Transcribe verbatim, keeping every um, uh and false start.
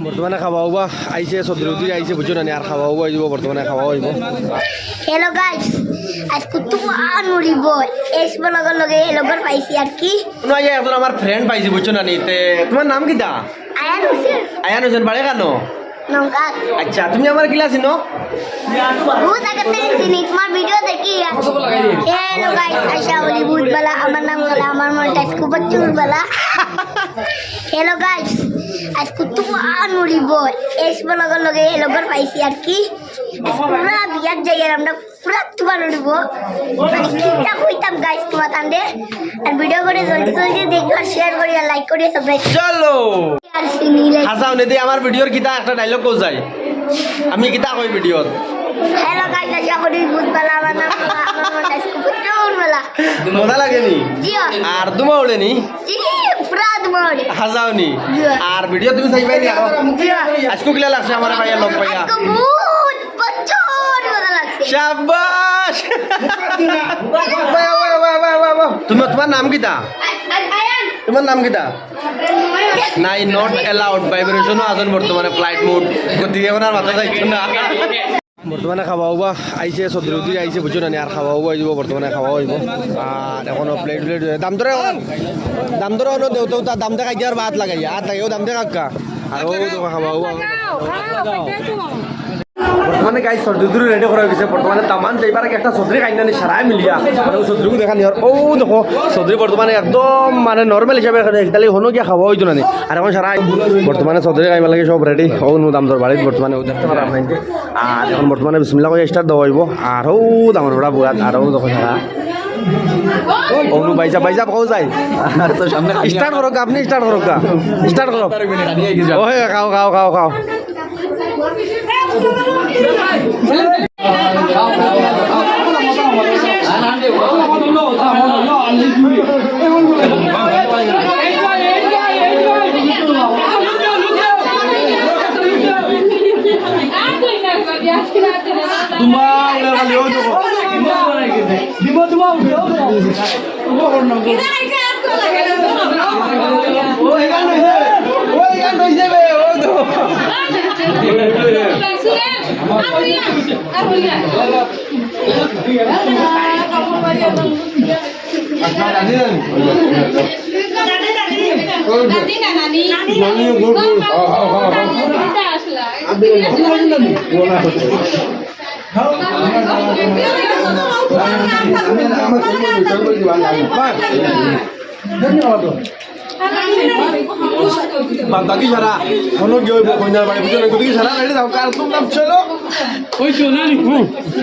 বর্তমানে খাওয়া হওয়া আইছে, সদরুদি আইছে, বুঝছো না নি? আর খাওয়া হওয়া অইবো, বর্তমানে খাওয়া অইবো। Hello guys, আইজকু তুফান উড়িবো। এস ব্লগর লগে এ লগর পাইছি আর কি। কোনো আইয়া একজন আমার friend পাইছি, বুঝছো না নি? তে তোমার নাম কিতা? আয়ান হোসেন। আয়ান হোসেন, বাড়ি কানো? নওগাঁ। আচ্ছা, তুমি আমার কিলা চিনো? বহুত আগে থাকি চিনি, তোমার video দেখি। Hello guys, আশা করি বহুত ভালা। আমার নাম হলো, আমার মনটা খুব চুর ভালা। Hello guys, আইজকু তুফান উড়িবো। এস ব্লগর লগে এ লগর পাইছি আর কি। আইজকু পুরা বিয়াত যাই আর আমরা পুরা তুফান উড়িবো। মানে কিতা কইতাম guys তোমার তান্দে। আর video করে জলদি জলদি দেখো আর share করি আর like করি subscribe। চলো। আর চিনিলে। হাসাও নে দি আমার videoর কিতা একটা dialogue কও যাই। আমি কিতা কই videoর? Hello guys, আশা করি বহুত ভালা। আমার নাম, আমার নাম আইজকু প্রচুর ভালা। মজা লাগে নি? জি। আর ধুমা উড়ে নি? জি, পুরা ধুমা উড়ে। হাসাও নি? জি। আর video তুমি চাইবায় নি আরো? জি। আইজকু কিলা লাগছে আমার ভাইয়া লগ পাইয়া? আইজকু বহুত প্রচুর মজা লাগছে। শাবাশ। বাহ, বাহ, বাহ। তুমি, তোমার নাম কিতা? আয়ান। তোমার নাম কিতা? নাই, not allowed, vibrationও আছইন বর্তমানে, flight mode, গতিকে এখন আর মাতা যাইতো না। বর্তমানে খাওয়া হওয়া আইছে, সদরুদি আইছে, বুঝছো না নি? আর খাওয়া হওয়া অইবো, বর্তমানে খাওয়া অইবো। আর এখনো plate plate দাম ধরে, দাম ধরে অনো দেও তো, তার দাম দেখাই দিয়ার বাদ লাগাই, আর তাকেও দাম দেখা কাকা। আর ও দেখো খাওয়া হওয়া। বর্তমানে guys, সদরুদি ready করা অইগেছে। বর্তমানে তামান যাইবার আগে একটা সদরি খাইনা নি সারায় মিলিয়া। আর ও সদরিগু দেখা নি, আর ও দেখো, সদরি বর্তমানে একদম মানে normal হিসাবে এখন ইতালি হনো গিয়া খাওয়া অইতো না নি। আর এখন সারায় বর্তমানে সদরি খাইবার লাগি সব ready। ও নু দাম দর বাড়িত বর্তমানে ও দেখতে পারা আপনারা। আর এখন বর্তমানে বিসমিল্লাহ কইয়া start দেওয়া অইবো। আর ও দামর বড়া বুয়াত, আর ও দেখো সারা। ও নু ভাইসাব, ভাইসাব কও যাই। আর তো সামনে খানি start করো, আপনি start করো, start করো। খানি আই গেছে। ওহে, খাও, খাও, খাও, খাও। বাদ বাকি সারা, মনে কি হইব, কইনার বাড়ি বুঝে না, গতিকে সারা ready থাকো, কার তুম নাম চলো। ওই তো, না নি? হুম।